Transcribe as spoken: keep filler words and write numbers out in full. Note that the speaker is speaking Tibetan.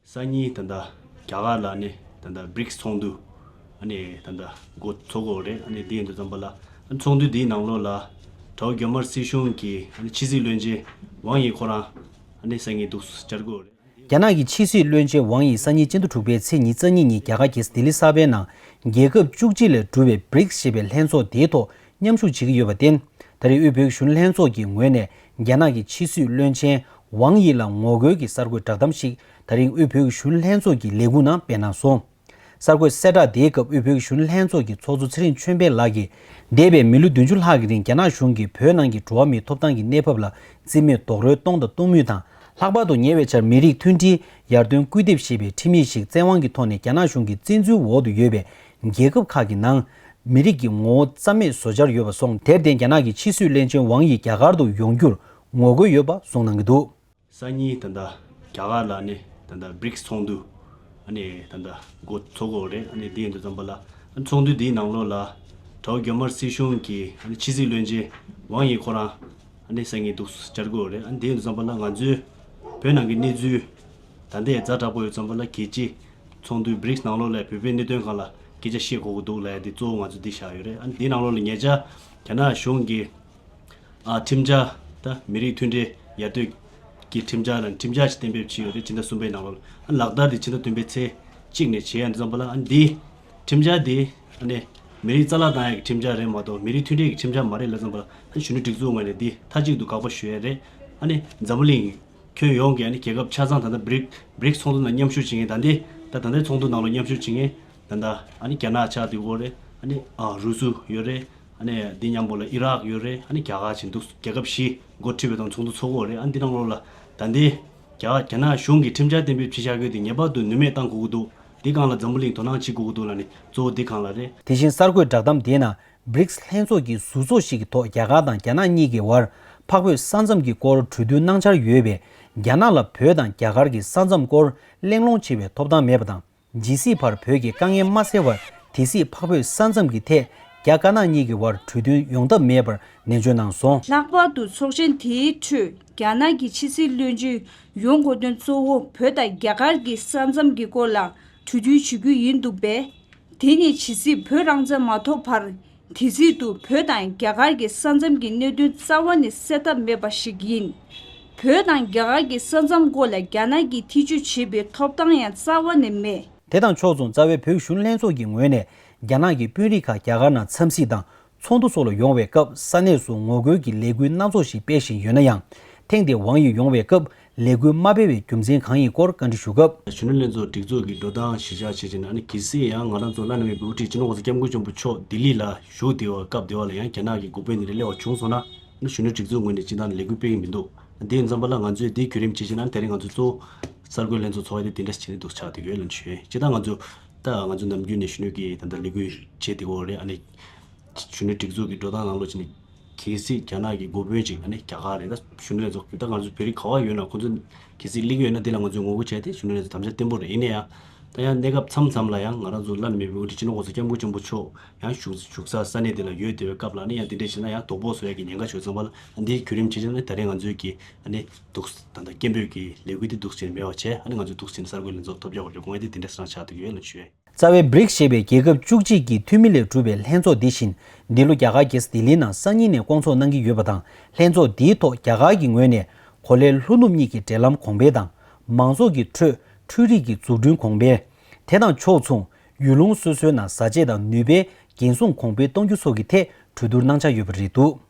སང་ཉིན་ད་ལྟ་རྒྱ་གར་ལ་ནི་ད་ལྟ་བི་རིགས་ཚོགས་འདུ་ཨ་ནི་ད་ལྟ་འགོ་ཚུགས་ཀྱི་ཡོད་རེད། ཨ་ནི་དེ་ཡིན་དུས་ཙམ་པ་ལ་ཨ་ནི་ཚོགས་འདུ་དེའི་ནང་ལོགས་ལ་གྲྭ་པ་རྒྱ་དམར་སྲིད་གཞུང་གི་ཨ་ནི་ཕྱི་སྲིད་བློན་ཆེན་ཝང་ཡི་ཁོ་རང་ཨ་ནི་སང་ཉིན་འདུག་བཅར་གྱི་ཡོད་རེད། རྒྱ་ནག་གི་ཕྱི་སྲིད་བློན་ཆེན་ཝང་ཡི་སང་ཉིན་སྤྱི་ཟླ་དྲུག་པའི་ཚེས་ཉི་ཤུ་རྩ་གཉིས་ཉིན་རྒྱ་གར་གྱི་ལྡི་ལི་གསར་པའི་ནང་རྒྱལ་ཁབ་བཅུ་གཅིག་ལས་གྲུབ་པའི་བི་རིགས་ཞེས་པའི་ལྷན་ཚོགས་དེའི་ཐོག་མཉམ་ཞུགས་བྱེད་ཀྱི་ཡོད་པར་བརྟེན། ད་རེས་དབུས་བོད་ཀྱི་གཞོན་ནུ་ལྷན་ཚོགས་ཀྱི་ངོས་ནས་རྒྱ་ནག་གི་ཕྱི་སྲིད་བློན་ཆེན་ཝང་ཡི་ལ་ངོ་རྒོལ་གྱི་གསར་འགོད་བསྒྲགས་གཏམ་ཞིག་ད་རིང་དབུས་བོད་ཀྱི་གཞོན་ནུ་ལྷན་ཚོགས་ཀྱི་ལས་ཁུངས་ནང་སྤེལ་གནང་སོང་། གསར་འགོད་གསལ་བསྒྲགས་དེའི་སྐབས་དབུས་བོད་ཀྱི་གཞོན་ནུ་ལྷན་ཚོགས་ཀྱི་ཚོགས་གཙོ་ཚེ་རིང་ཆོས་འཕེལ་ལགས་ཀྱིས། འདས་པའི་མི་ལོ་བདུན་ཅུ་ལྷག་གི་རིང་རྒྱ་ནག་གཞུང་གིས་བོད་ནང་གི་འགྲོ་བ་མིའི་ཐོབ་ཐང་གི་གནས་བབ་ལ་རྩིས་མེད་རྡོག་རོལ་གཏོང་དང་གཏོང་མུས་དང་། ལྷག་པར་དུ་ཉེ་བའི་ཆར་མི་རིགས་མཐུན་སྒྲིལ་ཡར་ཐོན་སྐུལ་འདེབས་ཞེས་པའི་ཁྲིམས་ཡིག་ཞིག་བཙན་དབང་གི་ཐོག་ནས་རྒྱ་ནག་གཞུང་གི་བཙན་འཛུལ་འོག་ཏུ་ཡོད་པའི་རྒྱལ་ཁབ་ཁག་གི་ནང་མི་རིགས་ཀྱི་ངོ་བོ་རྩ་མེད་བཟོ་འཆར་ཡོད་པ་སོང་། དེར་བརྟེན་རྒྱ་ནག་གི་ཕྱི་སྲིད་བློན་ཆེན་ཝང་ཡི་རྒྱ་གར་དུ་ཡོང་རྒྱུར་ངོ་རྒོལ་ཡོད་པ་གསུངས་གནང་གི་འདུག། སང་ཉིན་ད་ལྟ་རྒྱ་གར་ལ་ནི་ད་ལྟ་བི་རིགས་ཚོགས་འདུ་ཨ་ནི་ད་ལྟ་འགོ་ཚུགས་ཀྱི་ཡོད་རེད། ཨ་ནི་དེ་ཡིན་དུས་ཙམ་པ་ལ་ཨ་ནི་ཚོགས་འདུ་དེའི་ནང་ལོགས་ལ་གྲྭ་པ་རྒྱ་དམར་སྲིད་གཞུང་གི་ཨ་ནི་ཕྱི་སྲིད་བློན་ཆེན་ཝང་ཡི་ཁོ་རང་ཨ་ནི་སང་ཉིན་འདུག་བཅར་གྱི་ཡོད་རེད། ཨ་ནི་དེ་ཡིན་དུས་ཙམ་པ་ལ་ང་ཚོའི་བོད་ནང་གི་གནས་ཚུལ་ད་ལྟའི་ཛ་དྲག་པོ་ཡོད་ཙམ་པ་ལ་རྒྱལ་སྤྱི་ཚོགས་འདུ་བི་རིགས་ནང་ལོགས་ལ་བོད་པའི་གནད་དོན་སྒང་ལ་སྐད་ཆ་བཤད་དགོས་ཀྱི་འདུག་ལབ་ཡ་དེ་གཙོ་བོ་ང་ཚོ་འདི་བཞག་ཡོད་རེད། ཨ་ནི་དེའི་ནང་ལོགས་ལ་ཉེ་ཆར་རྒྱ་ནག་གཞུང་གིས་ཨ་ཁྲིམས་འཆར་ད་མི་རིགས་མཐུན་སྒྲིལ་ཡར་ཐོན་གྱི་ཁྲིམས་འཆར་ལ་ཁྲིམས་འཆར་ཞིག་གཏན་འབེབས་བྱས་ཡོད་རེད། ཕྱི་ཟླ་གསུམ་པའི་ནང་ལོགས་ལ། ཨ་ལག་བསྟར་དེ་ཕྱི་ཟླ་བདུན་པའི་ཚེས་གཅིག་ནས་བྱས་ཡོང་དུས་ཙམ་པ་ལ། ཨ་འདི་ཁྲིམས་འཆར་དེ་ཨ་ནི་མི་རིགས་རྩ་བརླག་བཏང་ཡག་གི་ཁྲིམས་འཆར་རེད་མ་གཏོགས་མི་རིགས་མཐུན་སྒྲིལ་གྱི་ཁྲིམས་འཆར་མ་རེད་ལབ་ཙམ་པ་ལ། ཨ་གཞོན་ནུ་སྒྲིག་འཛུགས་ངོས་ནས་འདི་མཐའ་གཅིག་ཏུ་དགག་པ་ཞུ་ཡ་རེད། ཨ་ནི་འཛམ་བུ་གླིང་ཁྱོན་ཡོངས་ཀྱི་ཨ་ནི་རྒྱལ་ཁབ་ཆ་ཚང་ད་ལྟ་བི་རིགས་བི་རིགས་ཚོགས་འདུ་ནང་མཉམ་ཞུགས་བྱེད་མཁན་ད་ལྟའི་ད་ད་ལྟའི་ཚོགས་འདུ་ནང་ལ་མཉམ་ཞུགས་བྱེད་མཁན་ད་ལྟ་ཨ་ནི་རྒྱ་ནག་ཆགས་བསྡད་ཡོད་རེད། ཨ་ནི་ཨ་རུ་སུ་ཡོད་རེད། ཨ་ནི་འདི་མཉམ་པོ་ལ་ཨི་རག་ཡོད་རེད། ཨ་ནི་རྒྱ་གར་བྱས་འདུག་རྒྱལ་ཁབ་བཞི་འགོ་ཁྲིད་པའི་དང་ཚོགས་འདུ་ཚོགས་ཀྱི་ཡོད་རེད། ཨ་ནི་འདི་ནང་ལོགས་ལ་ད་ལྟའི་རྒྱ་རྒྱ་ནག་གཞུང་གིས་ཁྲིམས་འཆར་གཏན་འབེབས་བྱེད་བཞག་རྒྱུ་དེ་ངེས་པར་དུ་ནུས་མེད་བཏང་དགོས་ཀྱི་འདུག་འདི་སྒང་ལ་འཛམ་བུ་གླིང་དོ་སྣང་བྱེད་དགོས་ཀྱི་འདུག་ལབ་ནས་གཙོ་བོ་འདི་སྒང་ལ་རེད། དེ་བཞིན་གསར་འགོད་བསྒྲགས་གཏམ་དེའི་ནང་བི་རིགས་ལྷན་ཚོགས་ཀྱི་ཟུར་ཚོགས་ཤིག་གི་ཐོག་རྒྱ་གར་དང་རྒྱ་ནག་གཉིས་ཀྱི་བར་འཕགས་བོད་ས་མཚམས་ཀྱི་སྐོར་གྲོས་བསྡུར་གནང་འཆར་ཡོད་པས། རྒྱ་ནག་ལ་བོད་དང་རྒྱ་གར་གྱི་ས་མཚམས་སྐོར་གླེང་སློང་བྱེད་པའི་ཐོབ་ཐང་མེད་པ་དང་། ཇི་སྲིད་བར་བོད་ཀྱི་དཀའ་ངལ་མ་སེལ་བར་དེ་སྲིད་འཕགས་བོད་ས་མཚམས་ཀྱི་ཐད་རྒྱ་དཀར་ནག་གཉིས་ཀྱི་བར་གྲོས་མཐུན་ཡོང་ཐབས་མེད་པར་ནན་བརྗོད་གནང་སོང་། ལྷག་པར་དུ་ཚོགས་ཆེན་དེའི་ཁྲོད་རྒྱ་ནག་གི་ཕྱི་སྲིད་བློན་ཆེན་ཡོང་དགོས་དོན་གཙོ་བོ་བོད་དང་རྒྱ་གར་གྱི་ས་མཚམས་ཀྱི་སྐོར་ལ་གྲོས་བསྡུར་བྱེད་རྒྱུ་ཡིན་འདུག་པས། དེ་ནི་ཇི་སྲིད་བོད་རང་བཙན་མ་ཐོབ་བར་དེ་སྲིད་དུ་བོད་དང་རྒྱ་གར་གྱི་ས་མཚམས་ཀྱི་གནད་དོན་རྩ་བ་ནས་སེལ་ཐབས་མེད་པ་ཞིག་ཡིན། བོད་དང་རྒྱ་གར་གྱི་ས་མཚམས་སྐོར་ལ་རྒྱ་ནག་གིས་ཐེ་བྱུས་བྱེད་པའི་ཐོབ་ཐང་ཡང་རྩ་བ་ནས་མེད། དེ་དང་ཕྱོགས་མཚུངས་རྩ་བའི་བོད་གཞོན་ལྷན་ཚོགས་ཀྱི་ངོས་ནས་རྒྱ་ནག་གི་དཔོན་རིགས་ཁག་རྒྱ་གར་ནང་འཚམས་གཟིགས་དང་ཚོགས་འདུ་སོགས་ལ་ཡོང་བའི་སྐབས་ས་གནས་སུ་ངོ་རྒོལ་གྱི་ལས་འགུལ་སྣ་ཚོགས་ཤིག་སྤེལ་བཞིན་ཡོད་ན་ཡང་། ཐེངས་འདིར་ཝང་ཡི་ཡོང་བའི་སྐབས་ལས་འགུལ་མ་སྤེལ་བའི་རྒྱུ་མཚན་གང་ཡིན་སྐོར་བཀའ་འདྲི་ཞུ་སྐབས། གཞོན་ནུ་ལྷན་ཚོགས་སྒྲིག་འཛུགས་ཀྱི་འགྲོ་སྟངས་གཞི་བཞག་བྱས་བྱས་ན་ནི་གལ་སྲིད་ཡང་ང་རང་ཚོ་བླ་ན་མེད་པའི་དབུ་ཁྲིད་སྤྱི་ནོར་༸གོང་ས་༸སྐྱབས་མགོན་ཆེན་པོ་མཆོག་ལྡི་ལི་ལ་བཞུགས་བསྡད་པའི་སྐབས་དེ་བ་ལ་ཡང་རྒྱ་ནག་གི་འགོ་དཔོན་དེ་འདྲ་སླེབས་པ་བྱུང་སོང་ན་ནི་གཞོན་ནུ་སྒྲིག་འཛུགས་ངོས་ནས་སྤྱི་བཏང་ལས་འགུལ་སྤེལ་གྱི་མི་འདུག་དེ་ཡིན་ཙམ་པ་ལ་ང་ཚོས་དེའི་བརྒྱུད་རིམ་བྱས་བྱས་ན་ནི་དེ་རིང་ང་ཚོ་གཙོ་བོ་གསར་འགོད་ལྷན་ཚོགས་ཚོགས་ཡ་དེ་དེ་འདྲ་བྱས་ནས་འདུག་ཆགས་བསྡད་ཡོད་ལབ་ཞུ་ཡས། སྤྱི་བཏང་ང་ཚོ་ད་ང་ཚོ་ནམ་རྒྱུན་ནས་གཞོན་ནུ་གི་ད་ལྟ་ལས་འགུལ་བྱས་བསྡད་ཡོད་རེད། ཨ་ནི་གཞོན་ནུ་སྒྲིག་འཛུགས་ཀྱི་འགྲོ་སྟངས་ནང་ལོགས་ཀྱི་ནི་གལ་སྲིད་རྒྱ་ནག་གི་འགོ་དཔོན་ཅིག་ཨ་ནི་རྒྱ་གར་རེད། ད་གཞོན་ནུ་ལྷན་ཚོགས་ཀྱི་ད་ང་ཚོ་བོད་རིགས་ག་བ་ཡོད་ན་ཁོང་ཚོ་གལ་སྲིད་སླེབས་ཀྱི་ཡོད་ན་དེ་ལ་ང་ཚོས་ངོ་རྒོལ་བྱས་ཏེ་གཞོན་ནུ་ལྷན་ཚོགས་དམ་བཅའ་བརྟན་པོ་རེད། ཡིན་ན་ཡང་ད་ཡང་གནས་སྐབས་མཚམས་མཚམས་ལ་ཡང་ང་རང་ཚོ་བླ་ན་མེད་པའི་དབུ་ཁྲིད་སྤྱི་ནོར་༸གོང་ས་༸སྐྱབས་མགོན་ཆེན་པོ་མཆོག་ཡང་བཞུགས་བཞུགས་ས་ས་གནས་དེ་ལ་ཡོད་བསྡད་པའི་སྐབས་ལ་ནི་ཡང་དེ་འདྲས་བྱས་ན་ཡང་དོགས་པ་བཟོ་ཡ་གི་ཉེན་ཁ་ཡོད་ཙང་བ་ལ་འདིའི་བརྒྱུད་རིམ་བྱས་བྱས་ན་ནི་ད་རིང་ང་ཚོའི་གི་ཨ་ནི་འདུག་ད་ལྟ་སྐད་འབོད་ཀྱི་ལས་འགུལ་འདི་འདུག་བྱས་ནས་མེད་པ་བྱས། ཨ་ནི་ང་ཚོས་འདུག་བྱས་ནས་གསར་འགོད་ལྷན་ཚོགས་ཐོབ་རྒྱག་པར་ཡོང་ཡ་དེ་དེ་འདྲས་སང་ཆགས་འདུག་ཡོད་ལ་ཞུ་ཡས། རྩ་བའི་བི་རིགས་ཞེས་པའི་རྒྱལ་ཁབ་བཅུ་གཅིག་གི་འཐུས་མི་ལས་གྲུབ་པའི་ལྷན་ཚོགས་འདི་བཞིན་འདི་ལོ་རྒྱ་གར་རྒྱལ་ས་ལྡི་ལིའི་ནང་སང་ཉིན་ནས་བསྐོང་ཚོགས་གནང་གི་ཡོད་པ་དང་། ལྷན་ཚོགས་འདིའི་ཐོག་རྒྱ་གར་གྱི་ངོས་ནས་གོ་ལའི་ལྷོ་ནུབ་གཉིས་ཀྱི་འབྲེལ་ལམ་གོང་འཕེལ་དང་། མང་ཚོགས་ཀྱི་ཁྲོད་འཕྲུལ་རིག་གི་འཛུགས་སྐྲུན་གོང་འཕེལ། དེ་དང་ཕྱོགས་མཚུངས་ཡུལ་ལུང་སོ་སོའི་ནང་བཟའ་ཆས་དང་ནུས་པའི་འགན་སྲུང་གོང་འཕེལ་གཏོང་རྒྱུ་སོགས་ཀྱི་ཐད་གྲོས་བསྡུར་གནང་འཆར་ཡོད་པ་རེད་འདུག།